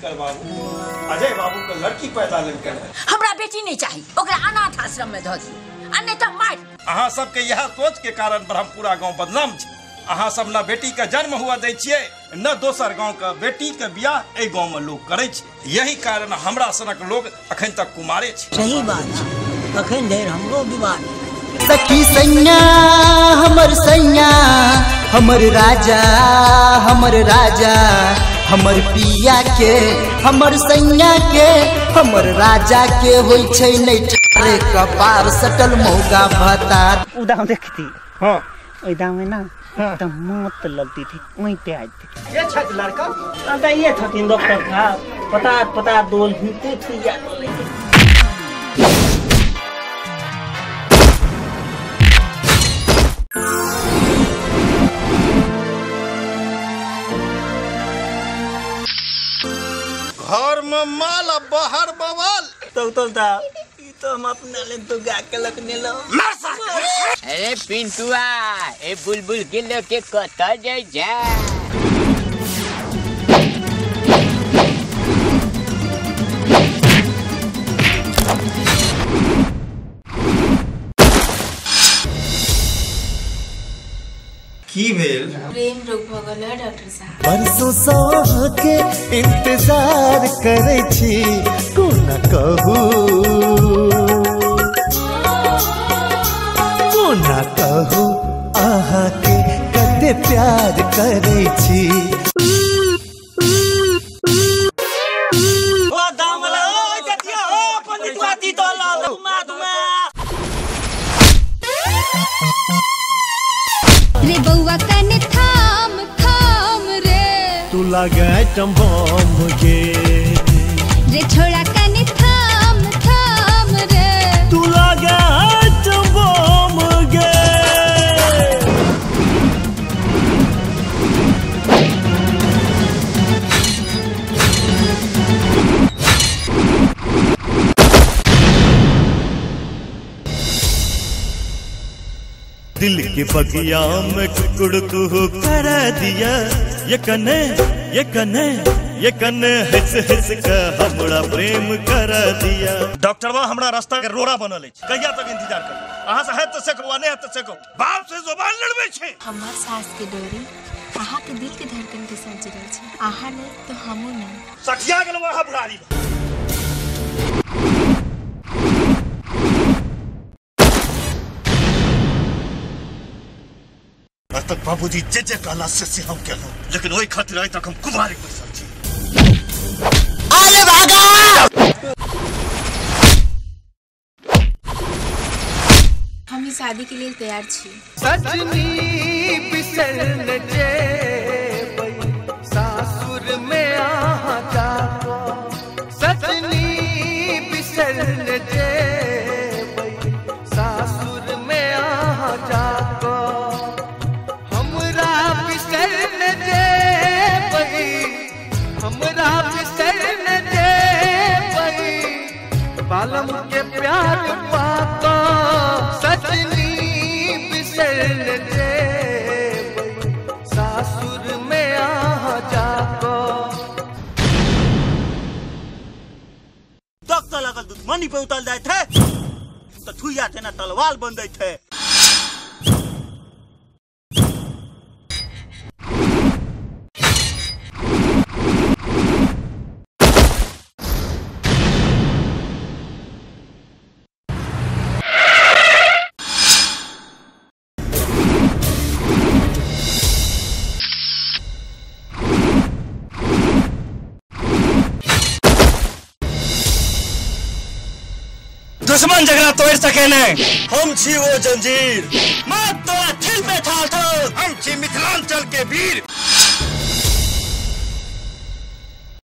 दिनकर बाबू अजय बाबू के लड़की पैदा लेलकै। हमरा बेटी नहीं चाहिए, ओकरा अनाथ आश्रम में धऽ दियौ आ नहीं तऽ मारि। अहाँ सबके यह सोच के कारण ब्रह्मपुरा गांव बदनाम छै। अहाँ सब न बेटी के जन्म हुआ दै छियै न दोसर गांव के बेटी के बियाह एहि गांव में लोग करै छै। यही कारण हमरा सनक लोग अखन तक कुमारे छै। सही बात छै, अखन धरि हमरो विवाह नहि। सखी सैया हमर सैया हमर राजा हमर राजा हमर पिया के हमर सैया के हमर राजा के होइ छै नै ठारे कपार सटल मौगा भतार। उ दाम देखती। हां ओइ दाम में ना त मौत लगती थी वहीं पे आती ये छत लड़का अंता ये थकिन डॉक्टर साहब पता पता दोल हिते थुइया दोले। घर में माल आ बाहर बवाल। तो तो हम अपना ले तो गा के लगने लो। अरे पिंटुआ ए बुलबुल के लेके कत जाय जा। की भेल? प्रेम रोग भ गेल है डॉक्टर साहब। परसों सह के इंतजार करे छी कोना कहू कोना कहू अहाँ के कते प्यार करे छी। ओ दामला ओ जतिया ओ पंडितवा दी तो लाल दुमा दुमा। रे बउआ कने थाम थाम रे तू लागे आइटम बम गे। रे छोड़ा कने थाम थाम रे तू लागे आइटम बम गे। दिल के बगिया में कुड़कू कर दिया ये कने ये कने ये कने हंस हंस के हमरा प्रेम कर दिया। डॉक्टरवा हमरा रास्ता के रोड़ा बनल अछि, कहिया तक इंतजार करू? अहाँ से हैत त से कहू, नहीं हैत त से कहू। बाप से जुबान लड़बै छै। हमर सास के डोरी अहाँ के दिल के धड़कन के साथ जुड़ल छै। अहाँ नहीं तो हमहू नहीं। सठिया गेलौ अहाँ बुढ़ारी। आज तक बाबूजी जे जे कहला से हम केलहुँ, लेकिन ओहि खातिर आइ तक हम कुमारे बैसल छी। अरे भागा। हम शादी के लिए तैयार छी। सजनी बिसर न जेबै सासुर में आहाँ जाको। सजनी बिसर न जेबै सासुर में आहाँ जाको। हमरा बिसर न जेबै बालम के प्यार पाको। सजनी बिसर न जेबै सासुर में आहाँ जाको। डॉक्टर लगल दुश्मनी पे उतल जाए थे तो थुइया थे ना तलवार बन जाए थे। दुश्मन झगड़ा तोड़ सके नहीं, हम छी वो जंजीर। मत तोरा थिल पे थाल थो, हम छी मिथिलांचल के वीर।